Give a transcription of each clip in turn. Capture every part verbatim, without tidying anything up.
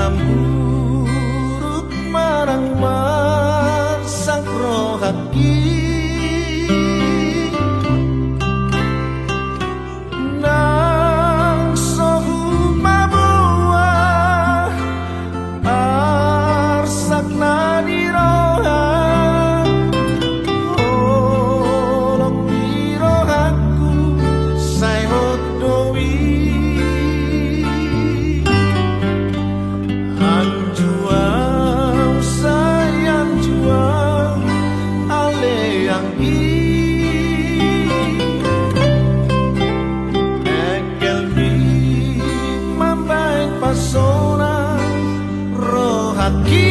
Amburuk manang marsak rohangki, nang so hupaboa arsak na di roha. Holong di rohangku sai hot do i. Anjuang sai anjuang ale anggi. Engkelmi mambaen pasonang rohangki.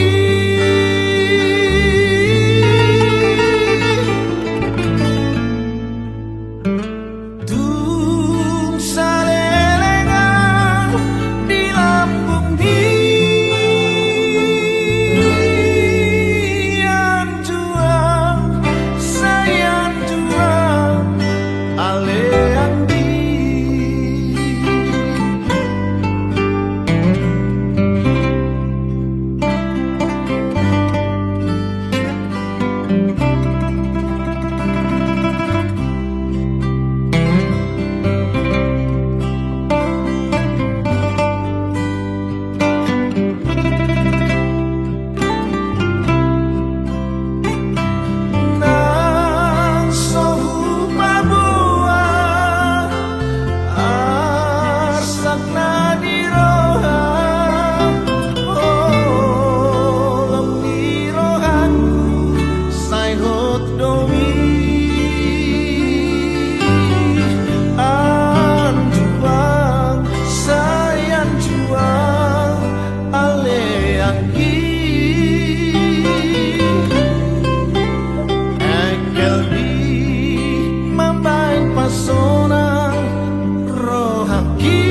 Tung saleleng au di lambungmi, anjuang sai anjuang ale anggi. Nang so hupaboa arsak na di roha, holong ni rohangku sai hot do i. Anjuang sai anjuang ale anggi. Engkelmi mambaen pasonang rohangki.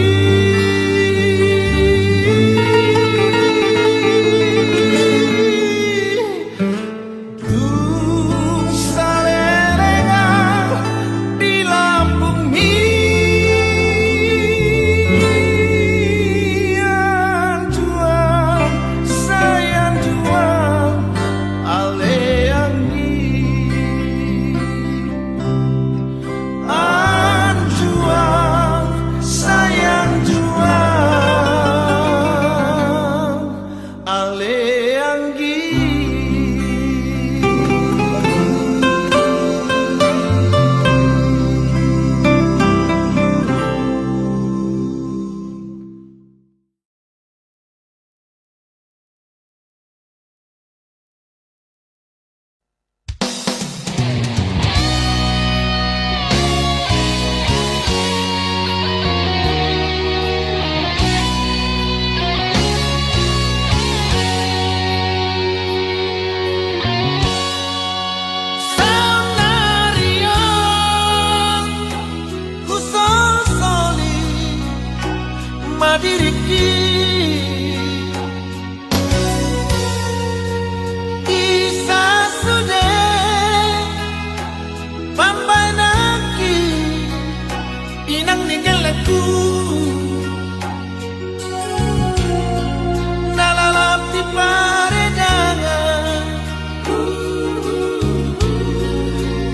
Tung saleleng au di lambungmi, anjuang sai anjuang ale anggi. Anjuang sai anjuang ale anggi. Saonari on husolsoli ma diringki. Isa sude pambahenanki, inang ni gellengku, na lalap di paredangan.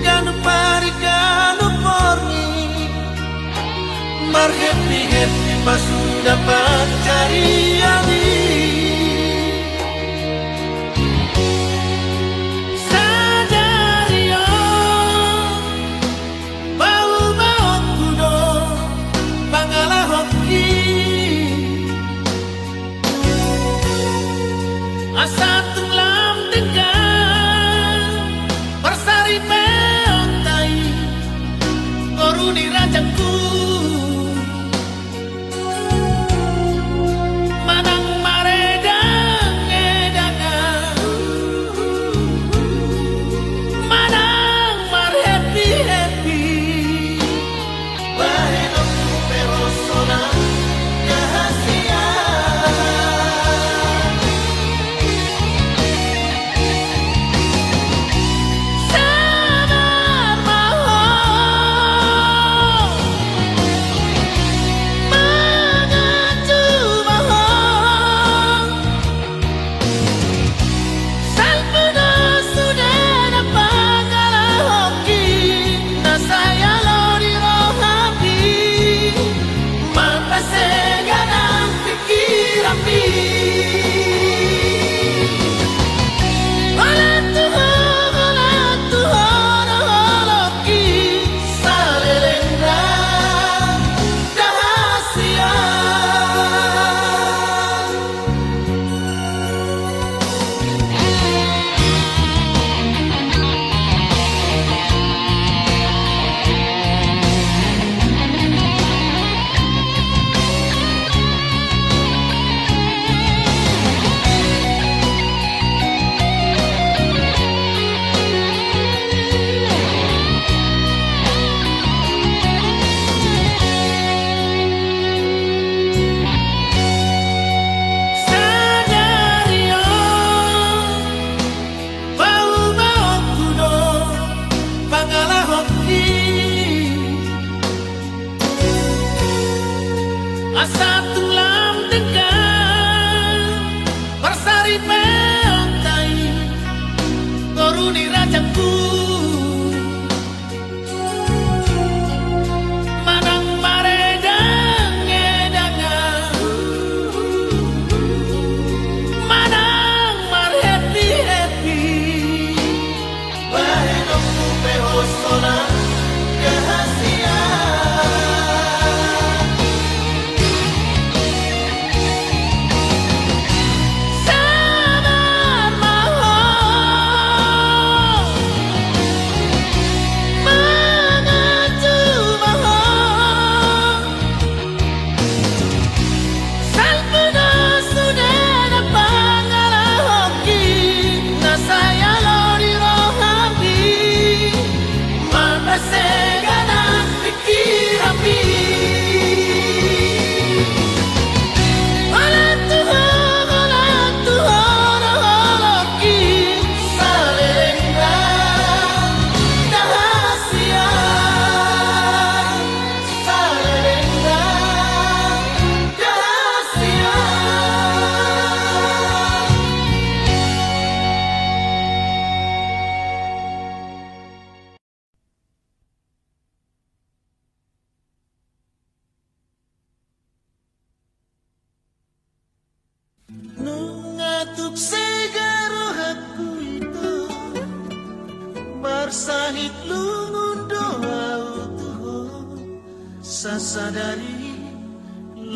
Ganup ari ganup borngin, marhappy-happy ma suda pansarian i. Sadari on paubaonku do pangalahonki. Asa tung lam denggan parsaripeonta i, boru ni rajangku. Marsaripeon tahi, toru ni rajangku. Manang maredang-edangan, manang marhappy-happy. Bahenonku pe ho sonang rahasia. Sabar ma ho, mangacu ma ho. Salpu do sude na pangalahonki, na sai alo di rohami, marpaseganan pikiranmi. Holan tu ho, holan tu ho do holongki, saleleng nang rahasia. Nunga tuk sega rohangku ito, marsahit lungun do au tu ho, sasadari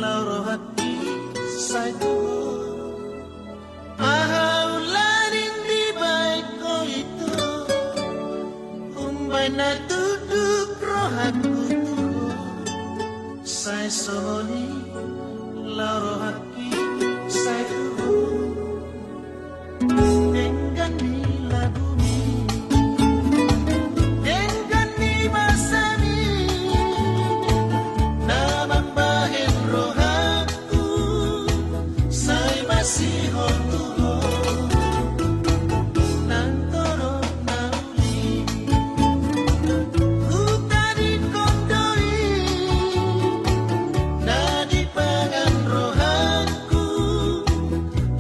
laho rohangki sai tu ho. Aha ulaning dibaen ho ito, umbaen na tunduk rohangku tu ho, sai songon i laho rohangki sai tu ho. Denggan ni lagumi, denggan ni basami, na mambahen rohangku sai masihol tu ho. Nang torop na uli hutadingkon do i, na dipangan rohangku.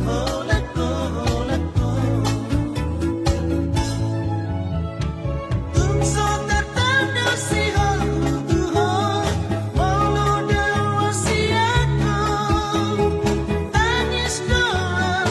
Holan ho, holan ho. Tung so tartanda siholhu tu ho, molo dao sian ho, tangis dohot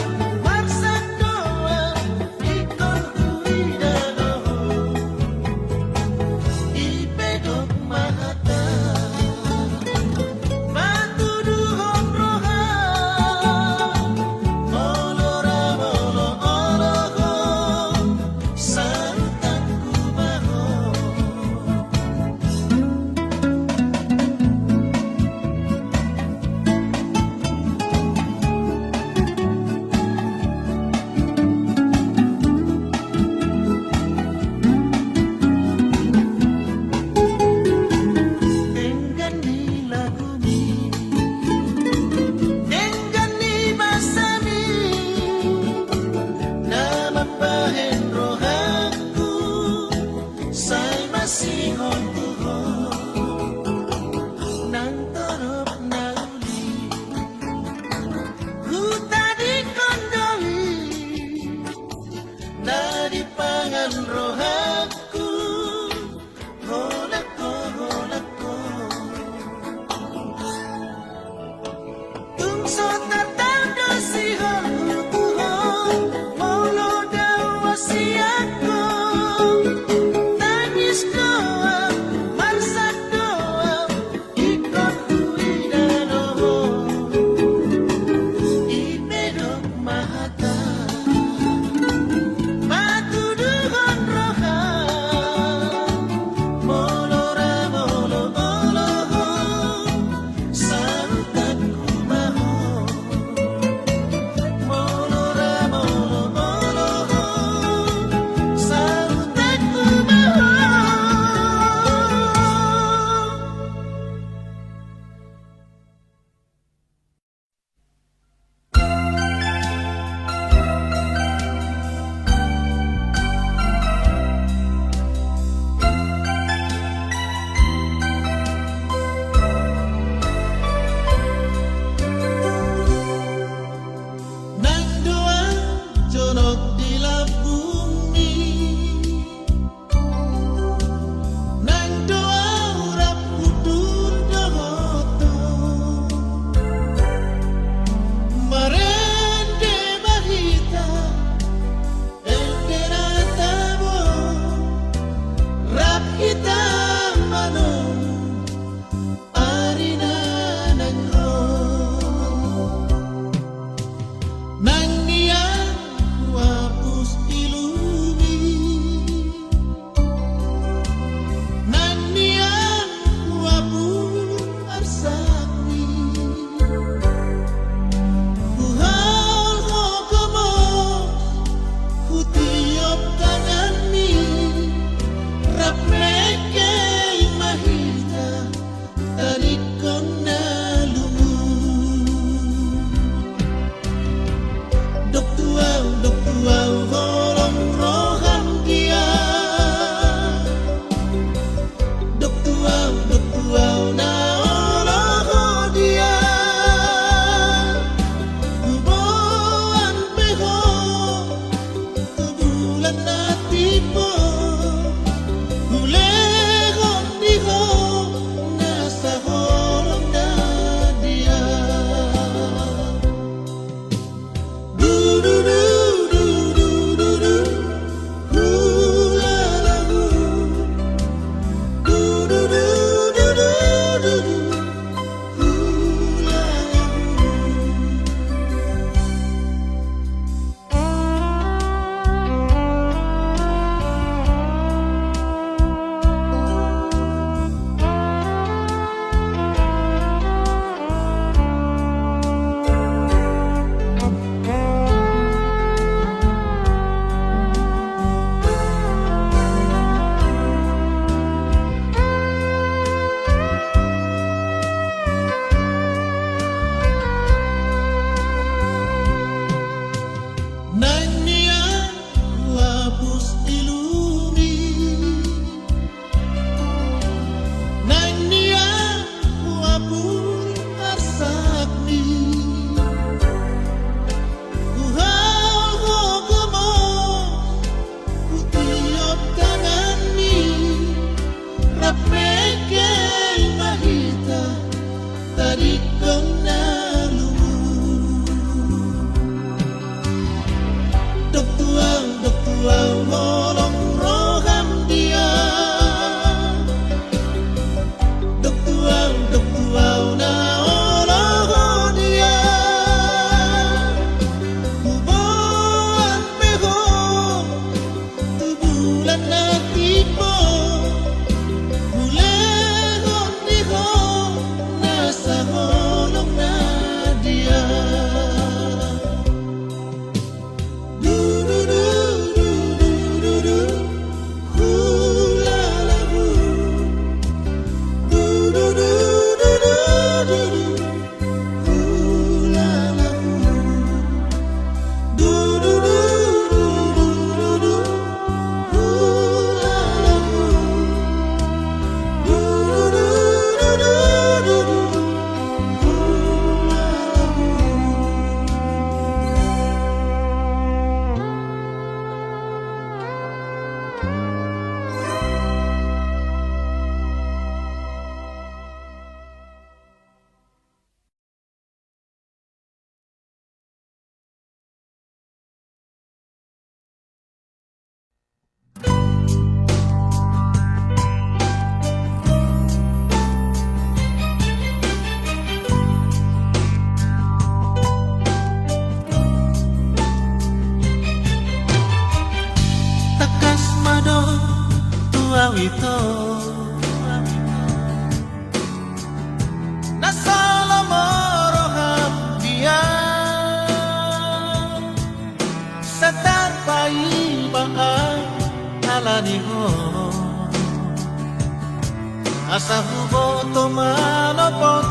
Asa huboto manopot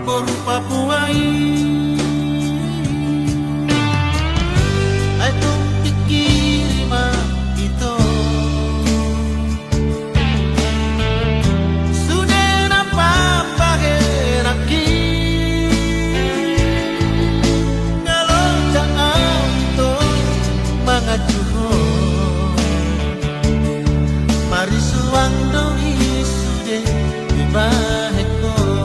boru Papua i. Ai tung pikiri ma ito. Sude na pambahenanki. Nga lonjang au ito manganju ho. Marisuang do i sude dibahen ho.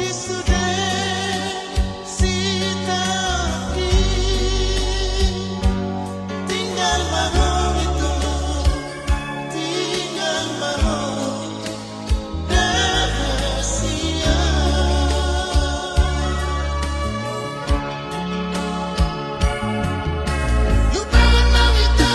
Sude sitangki, tinggal ma ho, ito, tinggal ma ho, rahasia. Lupa ma ho, ito.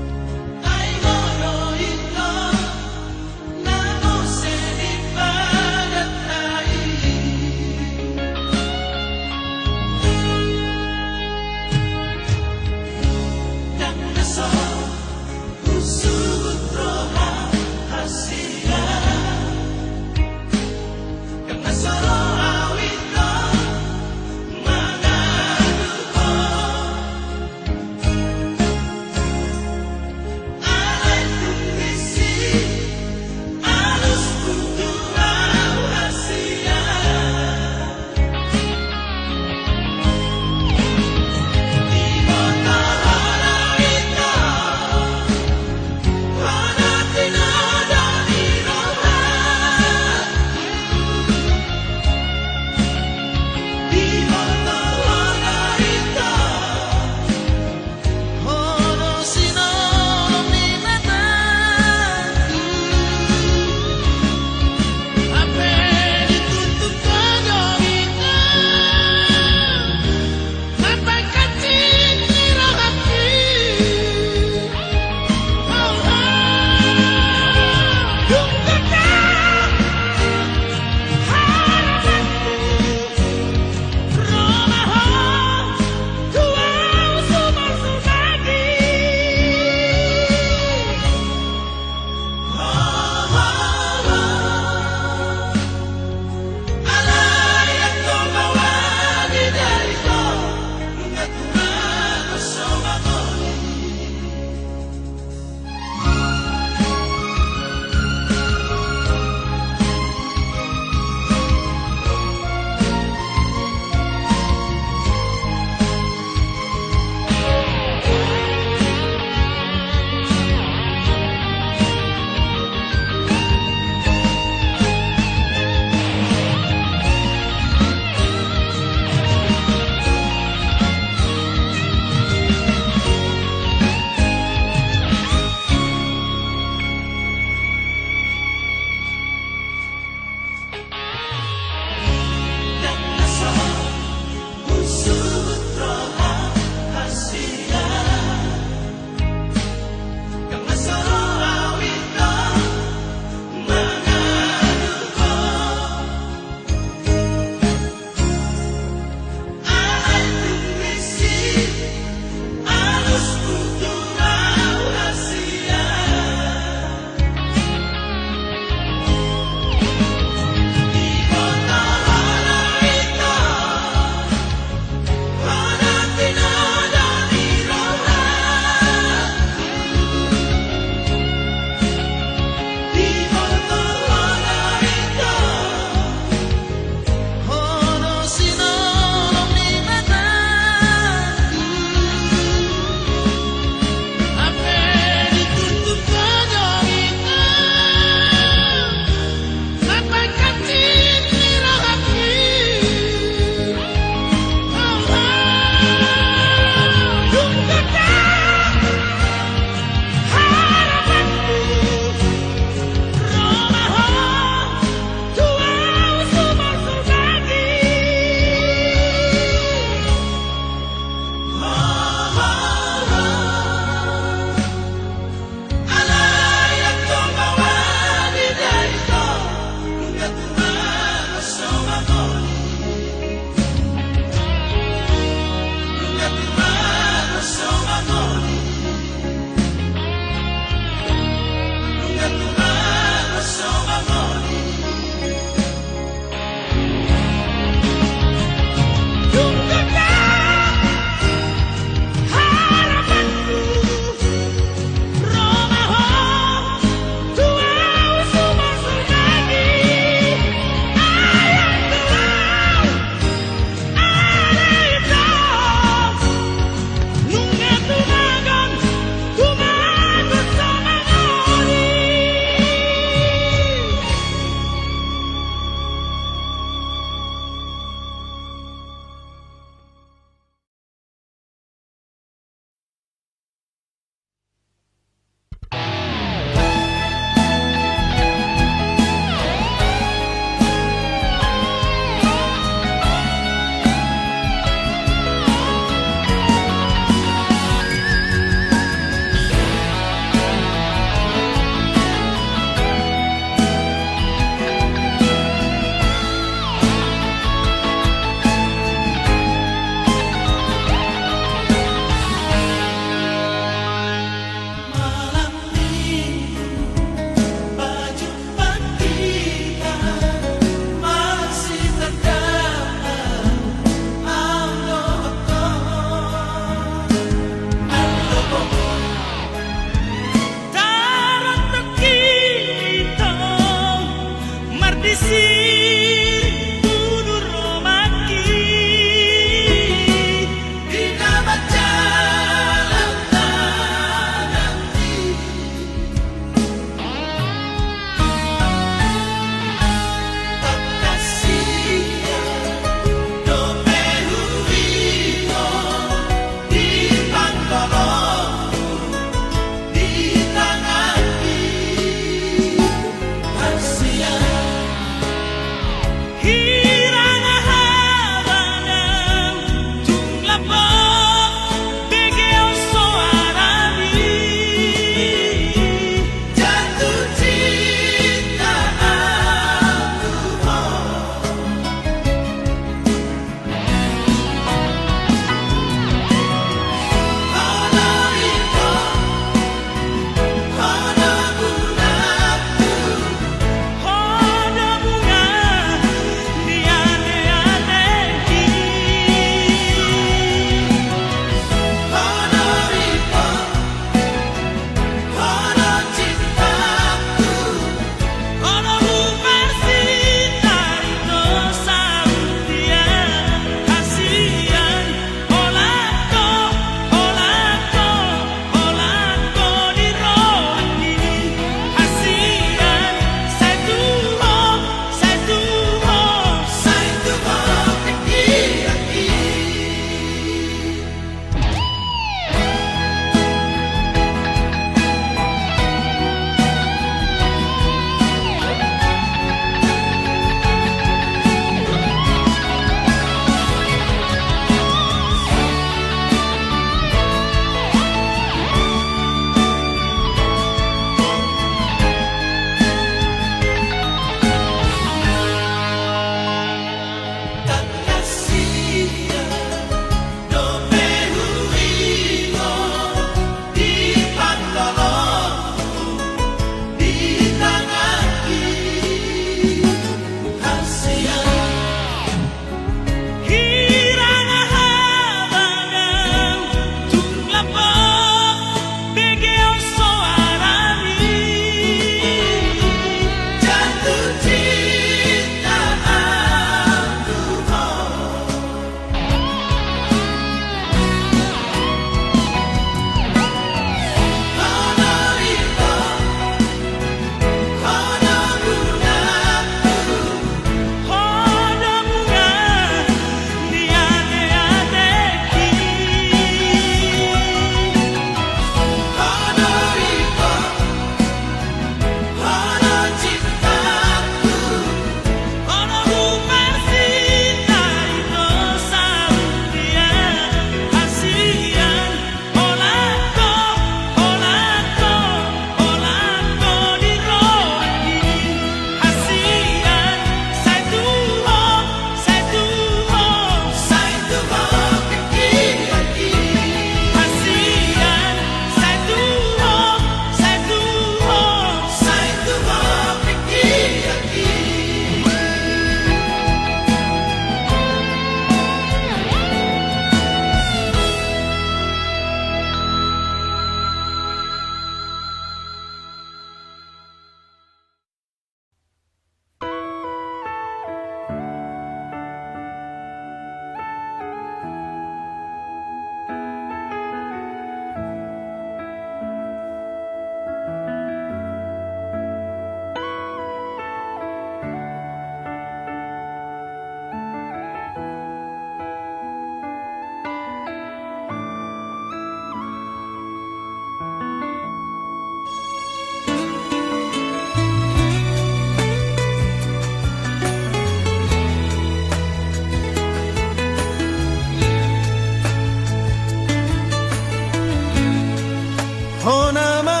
Hona ma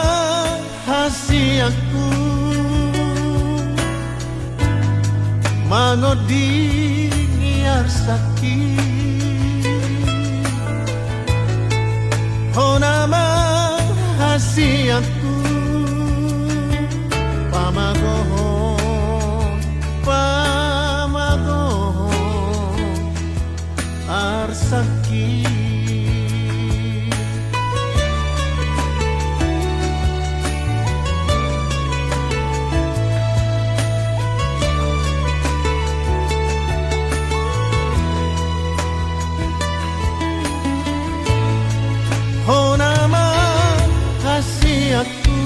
hasianku, mangondingi arsakki. Hona ma hasianku, pamagohon, pamagohon arsakki. Hona ma hasianku,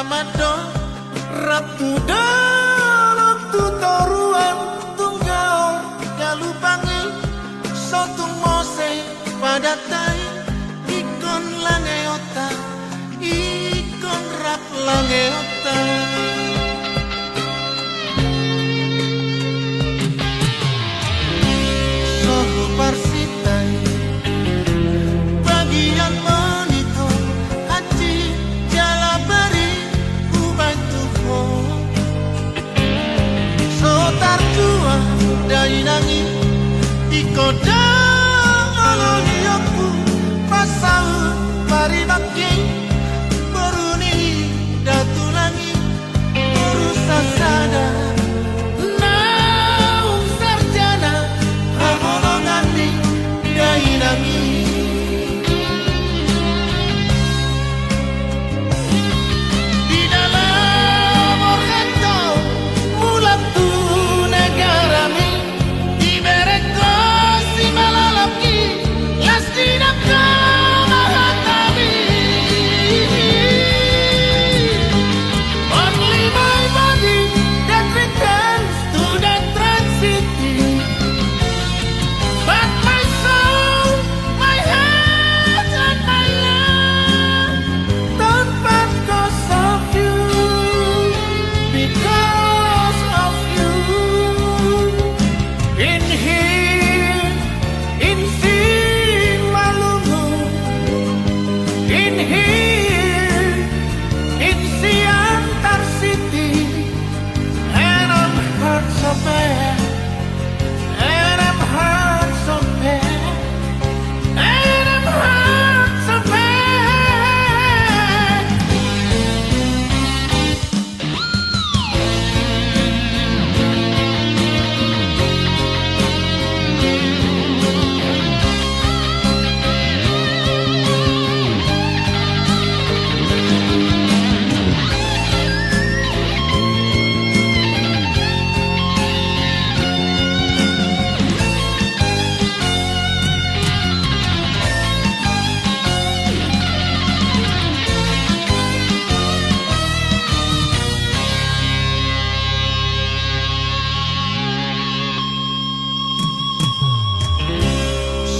Mandok rap tu dolok tu toruan, tung gaor galupangi, so tung mose padatai, ingkon langeonta, ingkon rap langeonta. Sohu parsinta i, bagian monitor, hansit jala bari hubaen tu ho. So tartua dainang i, ingkon do holongionku, pasaut parimangki, boru ni datulang i, boru sasada, naung sarjana haholongan ni dainang i. Di dalam organto, mulak tu negarami, dibereng ho simalolongki, las di nangka mahatami. Only my body that returns to the transit. But my soul, my heart, and my love don't part 'cause of you, because of you. In here, in si malungun, in here, in si antar city. And I'm hurt so bad. And I'm hurt so bad. And I'm hurt so bad.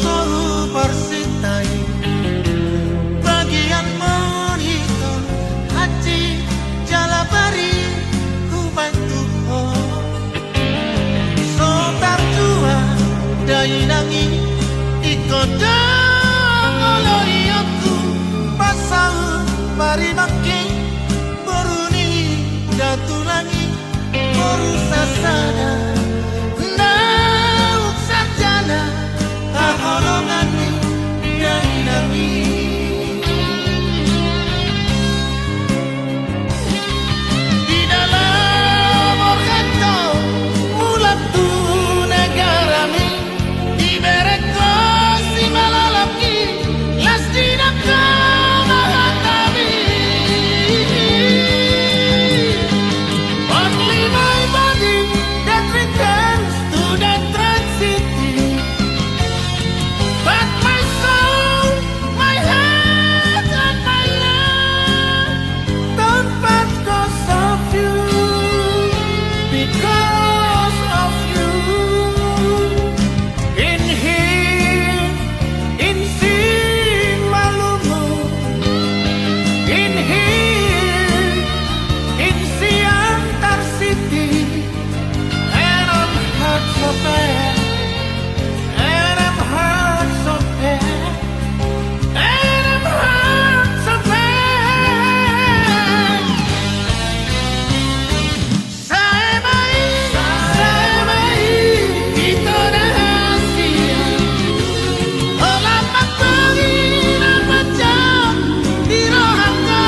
Sohu parsinta i, bagian monitor, hansit jala bari hubaen tu ho. So tartua dainang i, ingkon do holongionku, pasaut parimangki, boru ni datulang i, boru sasada, naung sarjana haholongan ni dainang i. Di dalam organto, mulak tu negarami, dibereng ho simalolongki, las di nangka mahatami. Only my body that returns to the transit. But my soul, my heart, and my love don't part 'cause of you, because of you. In here, in si malungun, in here, in si antar city. And I'm hurt so bad. And I'm hurt so bad. And I'm hurt so bad. Sai ma i, sai ma i, ito na hasea. Holan mangkohi na panjang di rohangku.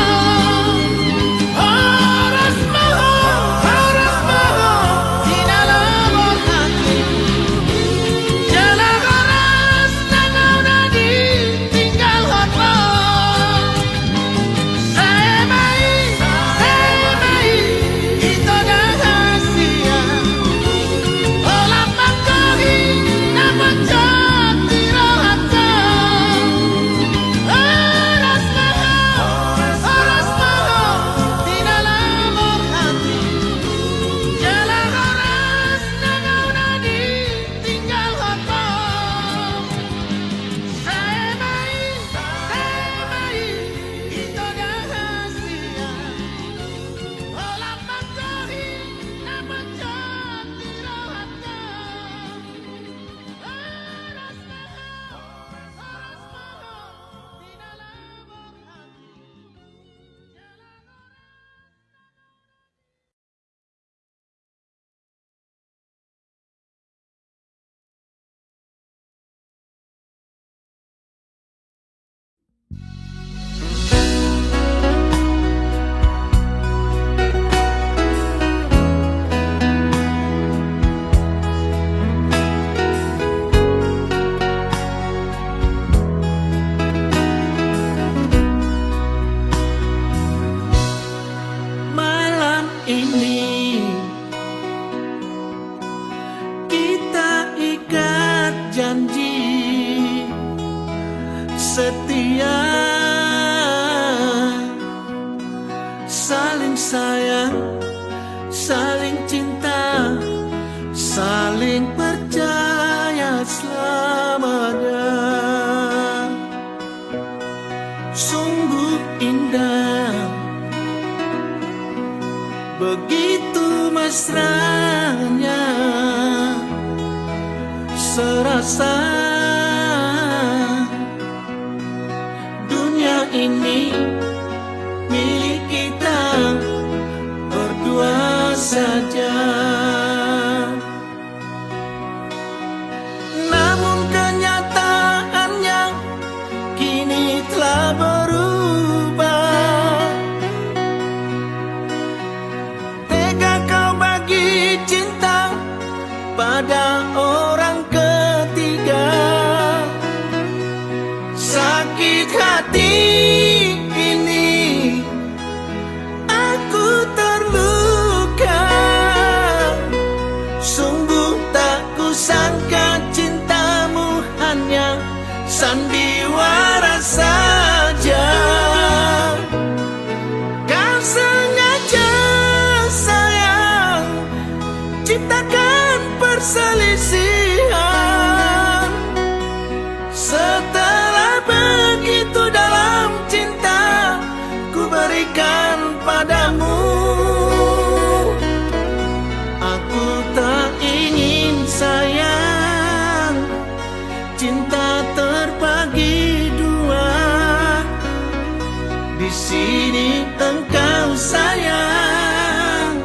Ini kita ikat janji setia, saling sayang, saling cinta, saling percaya selamanya. Sungguh indah, begitu mesranya, serasa dunia ini milik kita berdua saja. Namun kenyataannya kini telah berubah. Tega kau bagi cinta pada orang ketiga. Sakit hati ini aku terluka, sungguh tak kusangka cintamu hanya sandiwara saja. Kau sengaja, sayang, ciptakan perselisihan. Setelah begitu dalam cinta ku berikan padamu, aku tak ingin, sayang, cinta terbagi dua. Di sini engkau, sayang,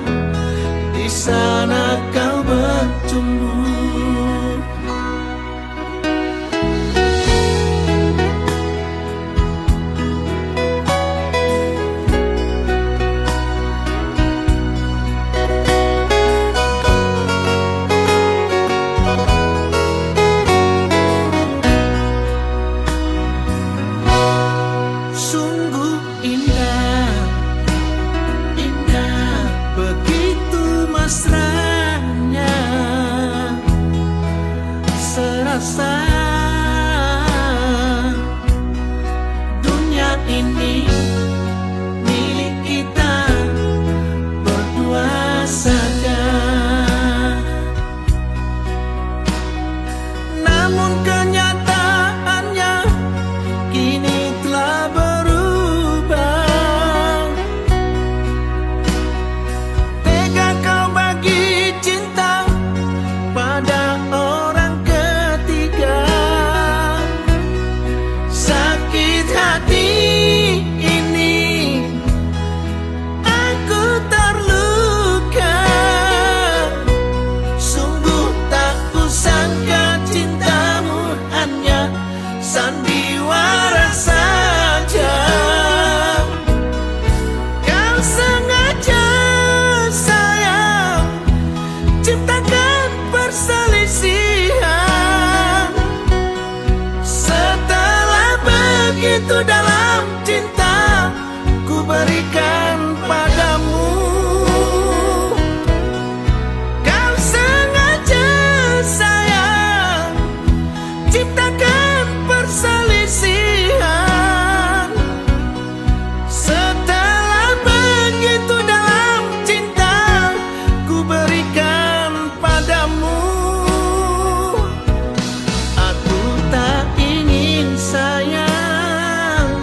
di sana kau bercumbu. Sungguh indah, indah, begitu mesranya, serasa dunia ini milik kita berdua saja. Namun kenyataannya kini telah berubah. Tega kau bagi cinta pada orang ketiga. Sakit hati ini aku terluka, sungguh tak kusangka cintamu hanya sandiwara saja. Kau sengaja, sayang, ciptakan perselisihan. Setelah begitu dalam cinta ku berikan padamu. Kau sengaja, sayang, ciptakan perselisihan. Setelah begitu dalam cinta ku berikan padamu. Aku tak ingin, sayang,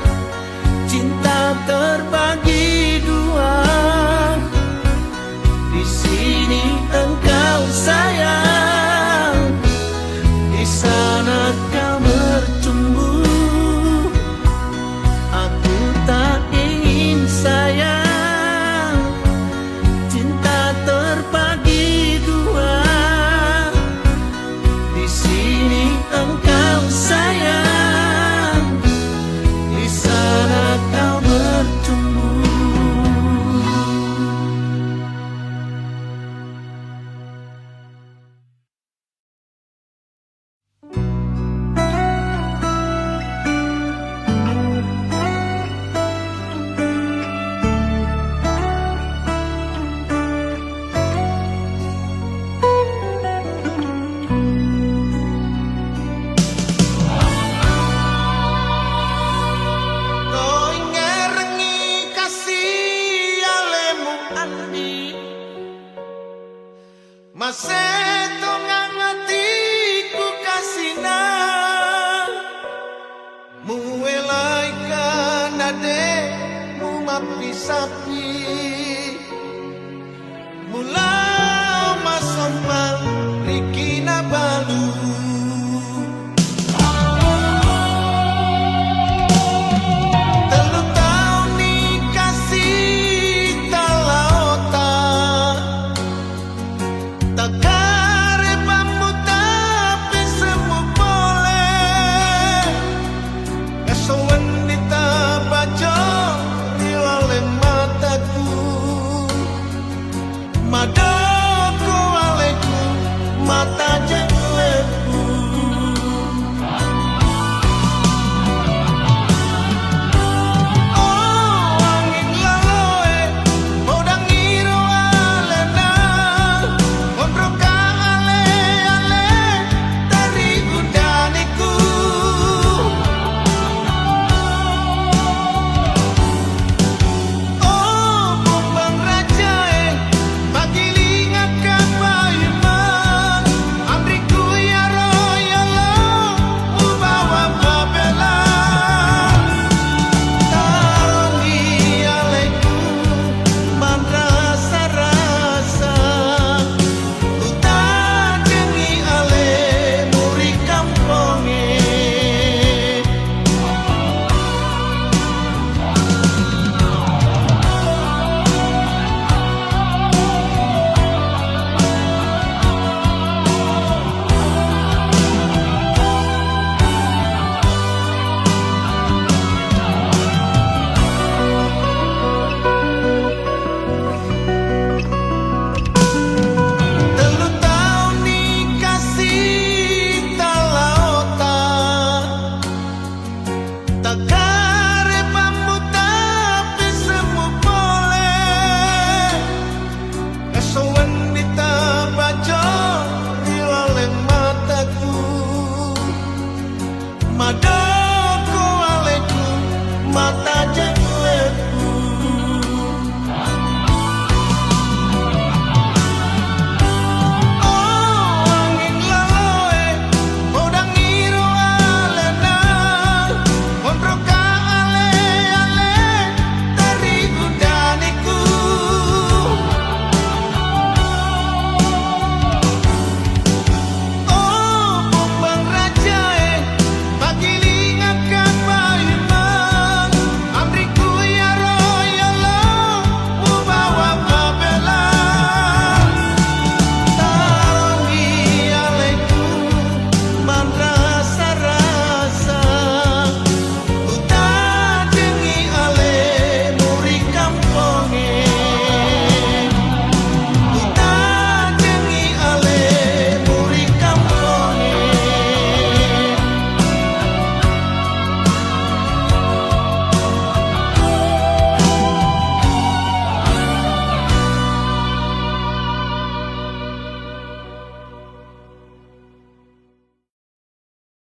Asa tongang atikku kasina, muelai kan ademu mapisapi, mulai ma sombang riki na balu. Tolu taon ni kasita laota, tagarep hamu tapi semu pole. Nga songon ni tabajo ni laleng mataku, madok ho alekku mata je